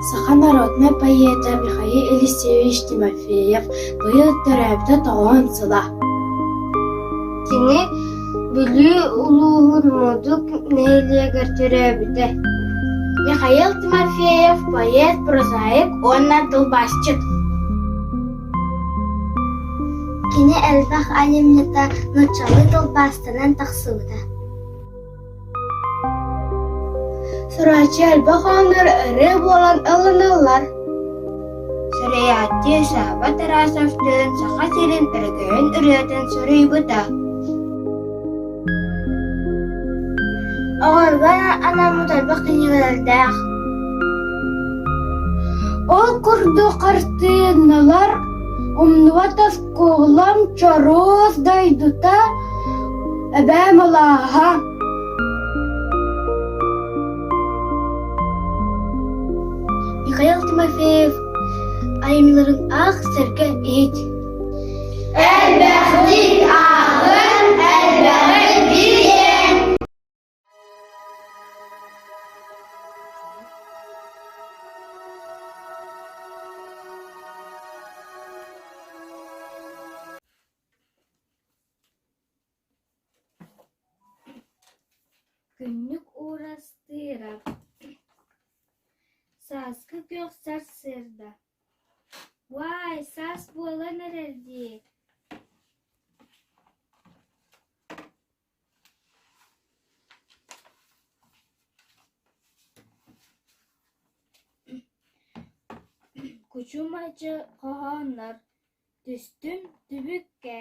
Саха народнай поэта Михаил Елисеевич Тимофеев быйыл төрөөбүтэ тоҕоон сыла. Кини Бүлүү улууһун Модук нэһилиэгэр төрөөбүтэ. Михаил Тимофеев поэт, прозаик уонна тылбаасчыт. Кини элбэх айымньыта нууччалыы тылбаастанан тахсыбыта. Сурааччы элбэх хоһооннор ырыа буолан ылланаллар. Суруйааччы Сааба Тарасовтыын Саха сирин өрөгөйүн ырыатын суруйбута. Оҕолорго анаммыт элбэх кинигэлэрдээх. Ол курдук хартыыналар умнубат оскуолам чоруос дойдута Эбээм алааһа Михаил Тимофеев айымньыларын аах, сэргэ иһит. Элбэхтик ааҕын, элбэҕи билиэҥ! Күннүк Уурастыыра Сааскы күөх сарсыарда Уай, саас буолан эрэр дии Кучу-мачы хоһооннор Түстүм түбүккэ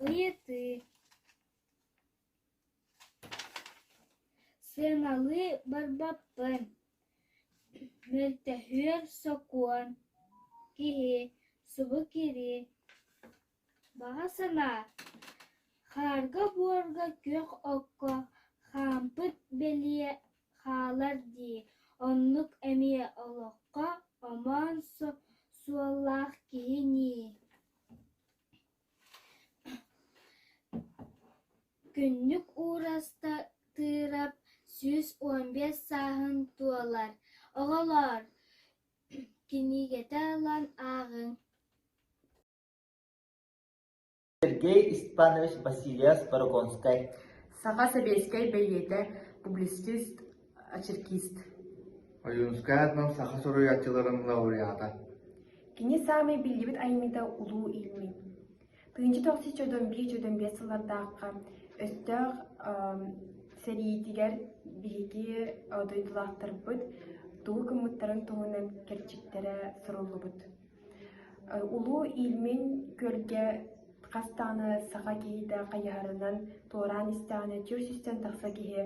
Ыйытыы Сыаналыы барбаппын, мөлтөһүөр сокуон, киһи, субу кирии Баҕа санаа Хаарга-буорга күөх окко хаампыт бэлиэ хаалар дии, оннук эмиэ олоххо омоон суоллаах киһи ньии Күннүк Уурастыырап 115 сааһын туолар. Оҕолоор, кинигэтэ ылан ааҕыҥ Сергей Степанович Васильев-Борогонскай Саха сэбиэскэй бэйиэтэ, публицист, очеркист. Ойуунускай аатынан саха суруйааччыларын лауреата. Кини саамай биллибит айымньыта «Улуу Ильмень». Тыһыынча тохсус чодон биир чодон биэс сыллардаахха өстөөх сэриитигэр биһиги дойдулаахтарбыт тугу гыммыттарын туһунан кэрчиктэрэ суруллубут. Улуу Ильмень күөлгэ хас даҕаны саха киһитэ хайыһарынан туораан истэҕинэ түөрт сүүстэн тахса киһи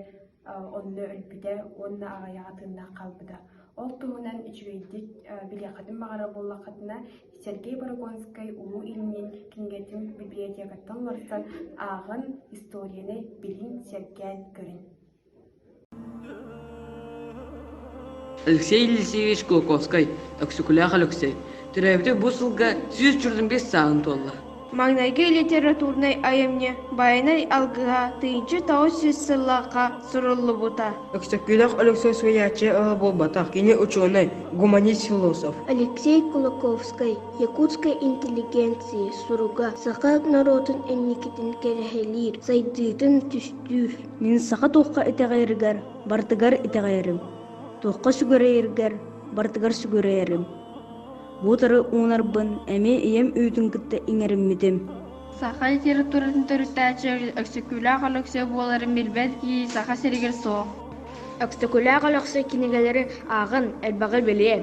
онно өлбүтэ уонна аҕыйаҕа тыыннаах хаалбыта. Ол туһунан үчүгэйдик билиэххитин баҕарар буоллаххытына, Сергей Борогонскай Улуу Ильмень кинигэтин библиотекаттан уларсан ааҕан, историяны билин, сэргээн көрүн. Алексей Елисеевич Кулаковскай, Өксөкүлээх Өлөксөй, төрөөбүтэ бу сылга 145 сааһын туолла. Маҥнайгы литературнай айымньы «Байанай алгыһа» 1900 сыллаахха суруллубута. Өксөкүлээх Өлөксөй суруйааччы ыла буолбатах, кини учуонай, гуманист-философ. Алексей Кулаковскай «Якутской интеллигенции» суруга саха норуотун инникитин кэрэһэлиир, сайдыытын түстүүр. Мин саха туохха итэҕэйэригэр барытыгар итэҕэйэрим, туохха сүгүрэйэригэр барытыгар сүгүрэйэрим. Бу утары уунарбын эмиэ ийэм үүтүн кытта иҥэриммитим. Саха литературатын төрүттээччи Өксөкүлээх Өлөксөй буоларын билбэт киһи Саха сиригэр суох. Өксөкүлээх Өлөксөй кинигэлэри ааҕан элбэҕи билиэ.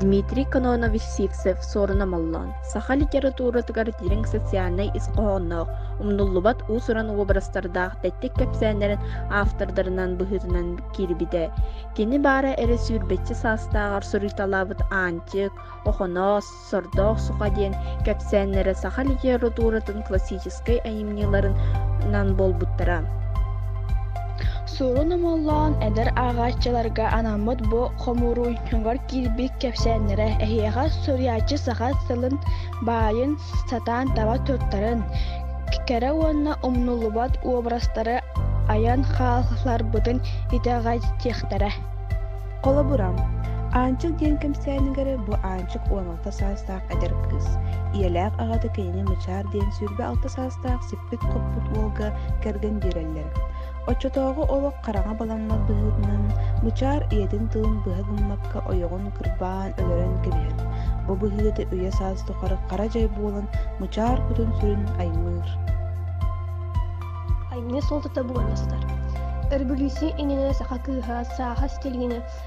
Дмитрий Кононович Сивцев Суорун Омоллоон саха литературатыгар дириҥ социальнай ис хоһоонноох, умнуллубат уус-уран уобарастардаах тэттик кэпсээннэрин автордарынан быһыытынан киирбитэ. Кини баара эрэ сүүрбэччэ саастааҕар суруйталаабыт Аанчык, Охоноос, Сордоох суха диэн кэпсээннэрэ саха литературатын классическай айымньыларынан буолбуттара. Суорун Омоллоон эдэр ааҕааччыларга анаммыт бу хомуурунньугар киирбит кэпсээннэрэ эһиэхэ суруйааччы саха тылын баайын сатаан таба туттарын, Кэрэ уонна умнуллубат уобарастары айан хаалларбытын итэҕэтиэхтэрэ. Холобура, Аанчык диэн кэпсээнигэр бу Аанчык 16 саастаах эдэр кыыс, ийэлээх аҕата кинини Мычаар диэн 26 саастаах сиппит-хоппут уолга кэргэн биэрэллэр. Оччотооҕу олох хараҥа баламмат быһыытынан Мычаар ийэтин тылын быһа гыммакка ойоҕун кырбаан өлөрөн кэбиһэр. Бу быһыыта үйэ-саас тухары хара дьай буолан Мычаар кутун-сүрүн аймыыр. Айымньы суолтата буолан сытар. Өрөбөлүүссүйэ иннинэ саха кыыһа сааһа ситэ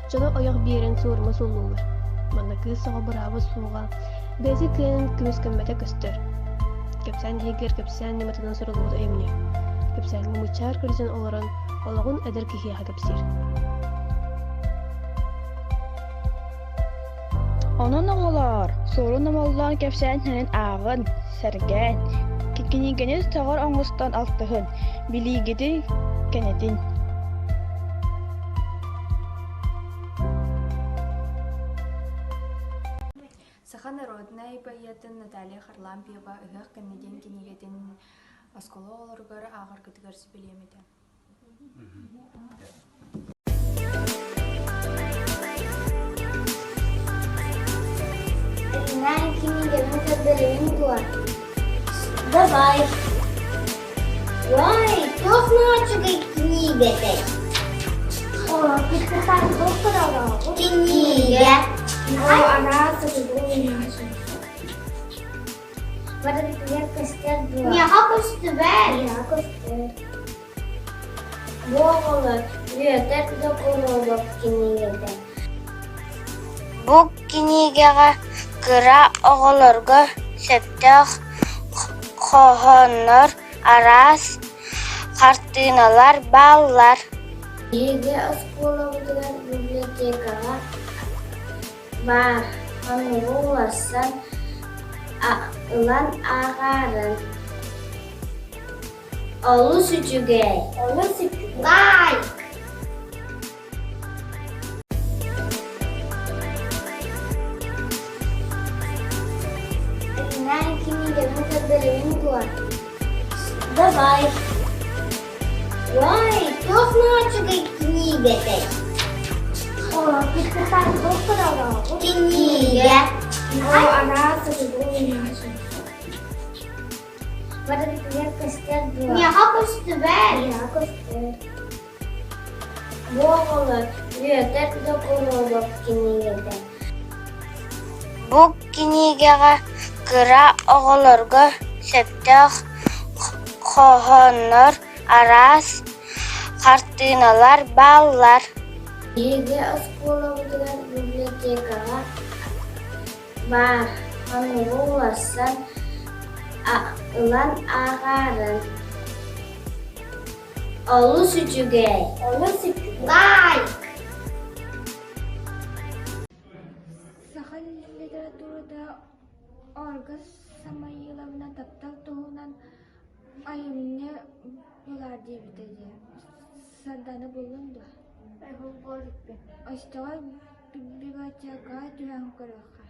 дьоно ойох биэрэн суорума суоллууллар. Манна кыыс оҕо бырааба суоҕа, бэйэтэ кыайан көмүскэммэтэ көстөр. Кэпсээн иһигэр кэпсээн ньыматынан суруллубут айымньы. Кэпсээҥҥэ мычаар кырдьан олорон олоҕун эдэр киһиэхэ кэпсиир. Онон оҕолоор, суорун омоллоон кэпсээннэрин ааҕын, сэргээн, кинигэни сөҕөр оҥостон алтыһын, билиигитин кэнэтин. Саха народнай поэтын Наталья Харлампьева «Ыһыах кэннэ» диэн кинигэтин оскуола оҕолоругар ааҕаргытыгар сүбэлиэм этэ. Знаем кинигэни көрдөрөбүн дуо? Давай. Ой, туох научный кинигэтэй? Кинигэ. Миэхэ көстүбэт. Миэхэ көстөр. Бу оҕолор Бүөтэр Докуруобап кинигэтэ. Бу кинигэҕэ кыра оҕолорго сөптөөх хоһооннор, араас хартыыналар бааллар. Биһиги оскуолабытыгар библиотекаҕа баар хонугу уларсан ылан ааҕаарын. Олус үчүгэй. Олус үчүгэй. Лайк! Знаем кинигэни көрдөрөбүн дуо? Давай. Ой, туох научный кинигэтэй? Кинигэ. Миэхэ көстүбэт. Миэхэ көстөр. Бу оҕолор Бүөтэр Докуруобап кинигэтэ. Бу кинигэҕэ кыра оҕолорго сөптөөх хоһооннор, араас хартыыналар бааллар. Биһиги оскуолабытыгар библиотекаҕа баар хонугу уларсан ылан ааҕаарын. Олус үчүгэй. Олус үчүгэй. Лайк! Саха литературата Ольга Самойловна таптал туһунан айымньы булаар диэбитэ дии. Сарданы буллуҥ дуо? Оччоҕо библиотекаҕа түһэн көрүөххэ.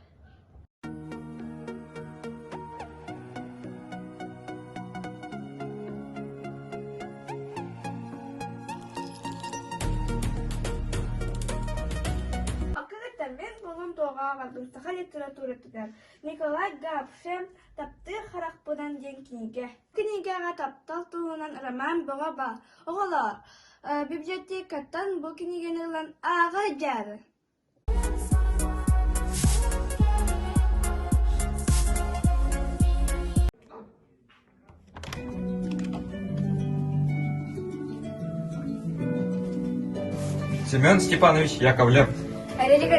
Акыгыттан мин булун туоҕа аҕалбын саха литературатыгар Николай Гапше «Таптыыр харахпынан» диэн кинигэ. Кинигэҕэ таптал туһунан роман бөҕө баар. Оҕолоор, библиотекаттан бу кинигэни ылан ааҕа сылдьаары. Семен Степанович Яковлев. Эрэлик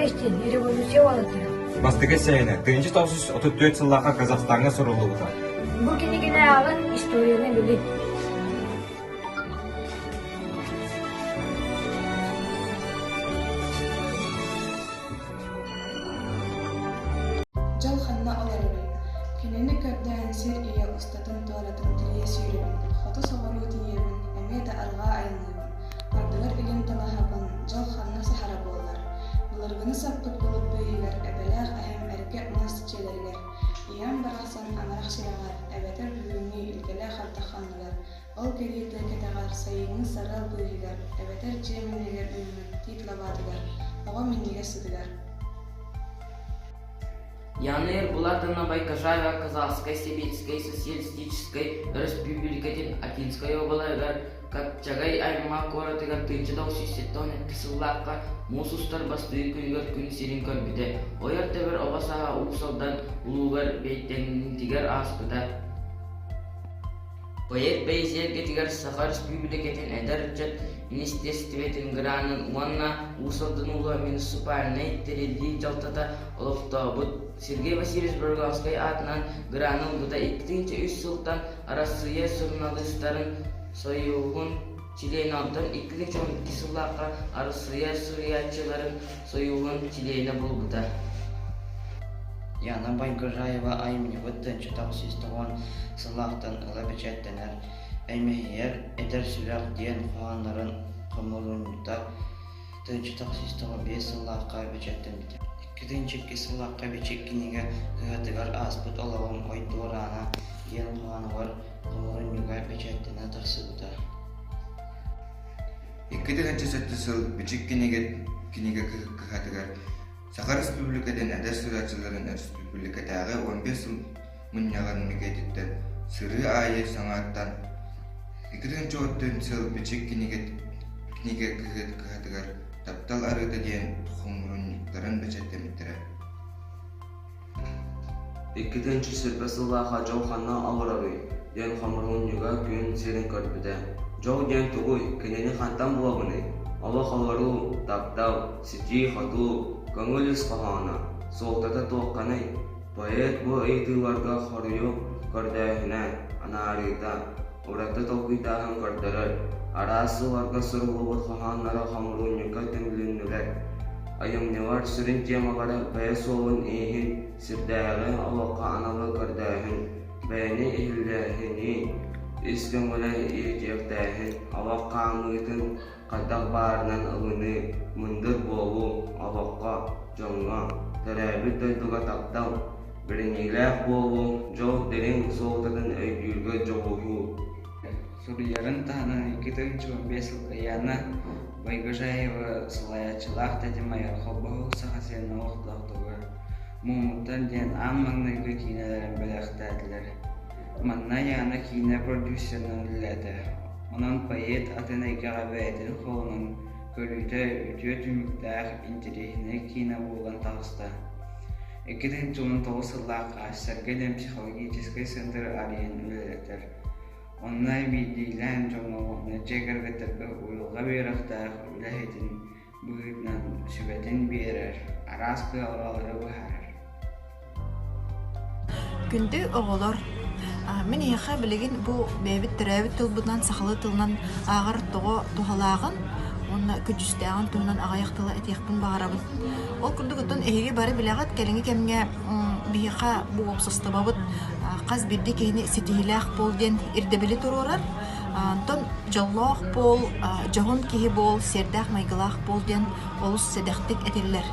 революция уолаттара. Бастакы сэһэнэ 1934 сыллаахха Казахстаҥҥа суруллубута. Бу кинигини ааҕын историяны билин. Дьол ханна олорорун, кинини көрдөөн сир ийэ устатын туоратын тилийэ сүүрэбин, хоту соҕуруу тиийэбин, эмиэ да арҕаа айанныыбын, ардыгар илин талаһабын, дьол ханна саһара буоллар. Былыргыны саппыт былыт быыһыгар эбэлээх эһэм эргэ мас дьиэлэригэр, ийэм барахсан амарах сүрэҕэр, эбэтэр бүгүҥҥү илгэлээх ардах. атырдьах анныгар, ол кэриэтэ кэтэҕэр сайыҥҥы сарыал быыһыгар эбэтэр дьиэ иннигэр үүммүт тиит лабаатыгар, оҕо минньигэс сытыгар. Яна Ербулатовна Байкожаева Казахскай Сэбиэтискэй Социалистическай Өрөспүүбүлүкэтин Акинскай уобалаһыгар Капчагай аймаҕа куоратыгар 1972 сыллаахха муус устар бастыҥ күнүгэр күн сирин көрбүтэ. Ойор-тэбэр оҕо сааһа Уус Алдан улууһугар Бэйтэҥнитигэр ааспыта. Поэт бэйэсиэргэтигэр Саха Өрөспүүбүлүкэтин эдэр ыччат министиэристибэтин гранын уонна Уус Алдан улууһа муниципальнай тэриллии дьаһалтата олохтообут Сергей Васильевич Брагонскай аатынан граны ылбыта 2003 сылтан Арассыыйа суруналыыстарын сойууһун чилиэнэ, онтон 2012 сыллаахха Арассыыйа суруйааччыларын сойууһун чилиэнэ буолбута. Яна Байгожаева айымньыбыт тыһыынча 990 сыллаахтан ыла бэчээттэнэр «Эймэһийэр эдэр сүрэх» диэн хоһооннорун хомуурунньута 1995 сыллаахха бэчээттэммитэ. 2002 сыллаахха Бичик кинигэ кыһатыгар ааспыт олоҕум ой дуораана диэн хоһоонугар хомуурунньуга бэчээттэнэ тахсыбыта. 2007 сыл Бичик кинигэ кинигэ кыһатыгар Саха Республикатын эдэр суруйааччыларын өрөспүүбүлүкэтээҕи 15 сыл мунньаҕын микиэтиттэн сырыы аайы саҥаттан 2004 сыл Бичик кинигэ кинигэ кыһатыгар «Таптал арыыта» диэн хомуурунньуктарын бэчээттэммиттэрэ. 2020 сыллаахха Дьол ханна олороруй? диэн хомуруунньуга күн сирин көрбүтэ. Дьол диэн тугуй, кинини хантан булабыный? Олох олоруу, таптал, ситии-хотуу, көҥүл ис хоһооно, суолтата туохханый? Поэт бу ыйытыыларга хоруйу көрдөөһүнэ, анаарыыта, ураты толкуйдааһын көрдөрөр, араас сылларга суруллубут хоһоонноро хомуруунньукка түмүлүннүлэр. Айымньылар сүрүн темалара бэйэ суолун-ииһин, сирдээҕи олоххо аналы көрдөөһүн, бэйэни иһиллээһини, ис көҥүлэ иитиэхтээһин, олох хаамыытын хайдах баарынан ылыныы, мындыр буолуу, олоххо, дьоҥҥо, төрөөбүт дойдуга таптал, бэриниилээх буолуу, дьол дириҥ суолтатын өйдүүргэ дьулуһуу. Суруйарын таһынан 2015 сылга Яна Байгожаева салайааччылаах Тэтим айар холбоһук Саха сирин олохтоохторугар Муомуттан диэн аан маҥнайгы киинэлэрин бэлэхтээтилэр. Манна Яна киинэ продюсерынан үлэлээтэ. Онон поэт атын эйгэҕэ бэйэтин холонон көрүүтэ үтүө түмүктээх интэриэһинэй киинэ буолан таҕыста. 2019 сыллаахха Сэргэ диэн психологическай центр арыйан үлэлэтэр. Онно биирдиилээн дьоҥҥо уонна дьиэ кэргэттэргэ уйулҕа үөрэхтээх үлэһитин быһыытынан сүбэтин биэрэр, араас кыһалҕалары быһаарар. Күндү оҕолор, мин эһиэхэ билигин бу бэйэбит төрөөбүт тылбытынан сахалыы тылынан ааҕар тоҕо туһалааҕын уонна көдьүүстээҕин туһунан аҕыйах тылы этиэхпин баҕарабын. Ол курдук оттон эһиги бары билэҕит, кэлиҥҥи кэмҥэ биһиэхэ бу уопсастыбабыт хас биирдии киһини ситиһиилээх буол диэн ирдэбили туруорар. Онтон дьоллоох буол, дьоһун киһи буол, сиэрдээх майгылаах буол диэн олус сэдэхтик этиллэр.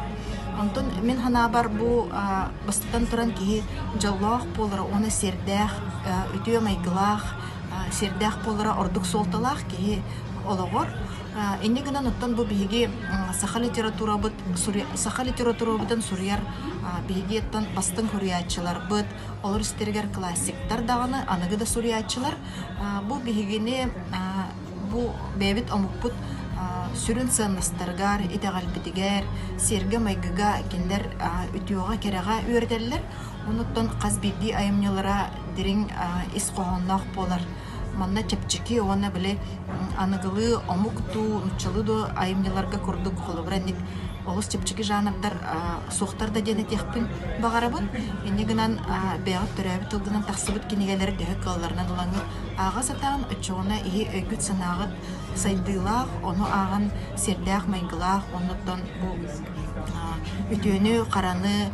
Онтон мин санаабар бу бастатан туран киһи дьоллоох буолара уонна сиэрдээх, үтүө майгылаах, сиэрдээх буолара ордук суолталаах киһи олоҕор. Инньэ гынан оттон бу биһиги саха литературабыт саха литературабытын суруйар биһиги оттон бастыҥ суруйааччыларбыт, олор истэригэр классиктар даҕаны, аныгы да суруйааччылар бу биһигини бу бэйэбит омукпут сүрүн сыаннастарыгар, итэҕэлбитигэр, сиэргэ-майгыга кинилэр үтүөҕэ-кэрэҕэ үөрэтэллэр. Онуттан хас биирдии айымньылара дириҥ ис хоһоонноох буолар. Манна чэпчэки уонна били аныгылыы омук дуу, нууччалыы дуу айымньыларга курдук холобура инник олус чэпчэки жанрдар суохтар да диэн этиэхпин баҕарабын. Инньэ гынан бэйэҕит төрөөбүт тылгынан тахсыбыт кинигэлэри төһө кыалларынан ылаҥҥыт ааҕа сатаан, оччоҕуна иһи өйгүт-санааҕыт сайдыылаах, ону ааҕан сиэрдээх-майгылаах, оннуттан бу үтүөнү, хараны,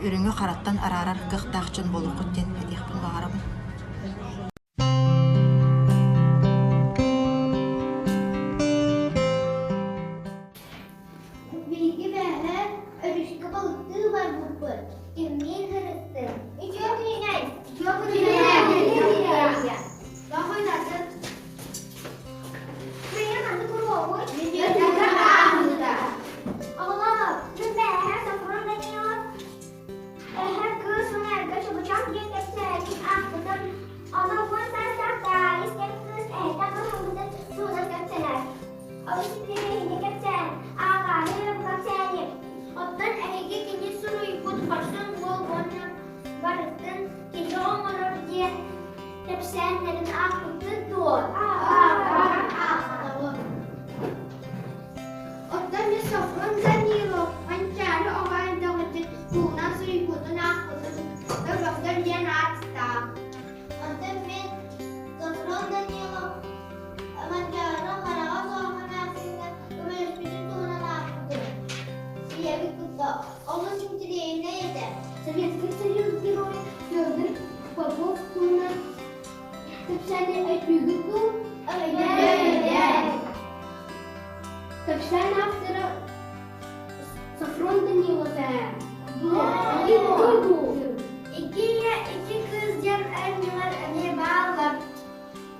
үрүҥү хараттан араарар кыахтаах дьон буолуоххут диэн этиэхпин баҕарабын. Биһиги бэҕэһээ өрүскэ балыктыы барбыппыт. Кимниин сырыттыҥ? Үтүө күнүнэн! Үтүө күнүнэн! кэпсээннэрин аахпыккыт дуо? Аахтабыт. Оттон мин Софрон Данилов Манчаары оҕо эрдэҕиттэн туһунан суруйбутун аахпытым. Тобохтор диэн ааттаах. Оттон мин Софрон Данилов Манчаары хараҕа суох эмээхсиҥҥэ көмөлөспүтүн туһунан аахпытым. Ийэбит кытта олус интириэһинэй этэ. Советский Союз герой Федор Попов туһунан кэпсээни өйдүүгүт дуу? Өйдөөн! Кэпсээн автора Софрон Данилов ээ. Икки ийэ, икки кыыс диэн айымньылар эмиэ бааллар.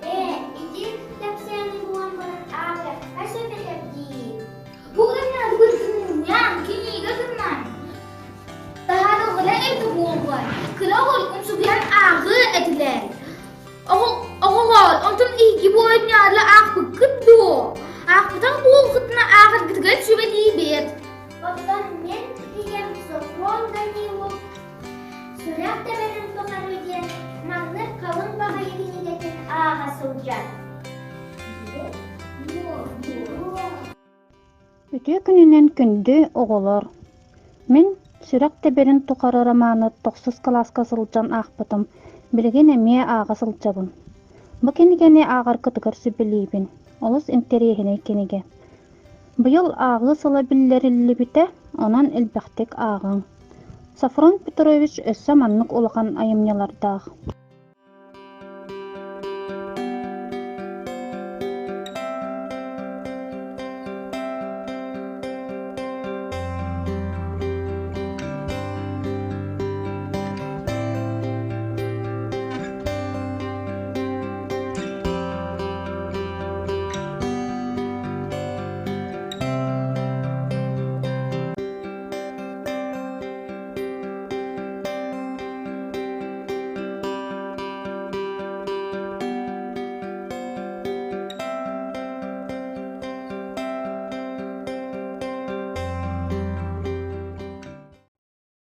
Ээ, ити кэпсээни булан баран ааҕыахха сөп этэ дии. Бу гынан кинигэ гынан таһаарыллара эбитэ буолуо. Кыра оҕол умсугуйан ааҕыы этилэр. Оҕолоор, онтон эһиги бу оонньоору аахпыккыт дуо? Аахпытан буолгутуна ааҕаргытыгар сүбэлиибит. Оттон мин ийэм Софрон Данилов Сүрэх тэбэрин тухары диэн маннык халыҥ баҕайы кинигэтин ааҕа сылдьар. Үтүө күнүнэн күндү оҕолор! Мин «Сүрэх тэбэрин тухары» романы тохсус кылааска сылдьан аахпытым, билигин эмиэ ааҕа сылдьабын. Бу кинигэни ааҕаргытыгар сүбэлиибин, олус интэриэһинэй кинигэ. Быйыл ааҕыы сыла биллэриллибитэ, онон элбэхтик ааҕыҥ. Софрон Петрович өссө маннык улахан айымньылардаах.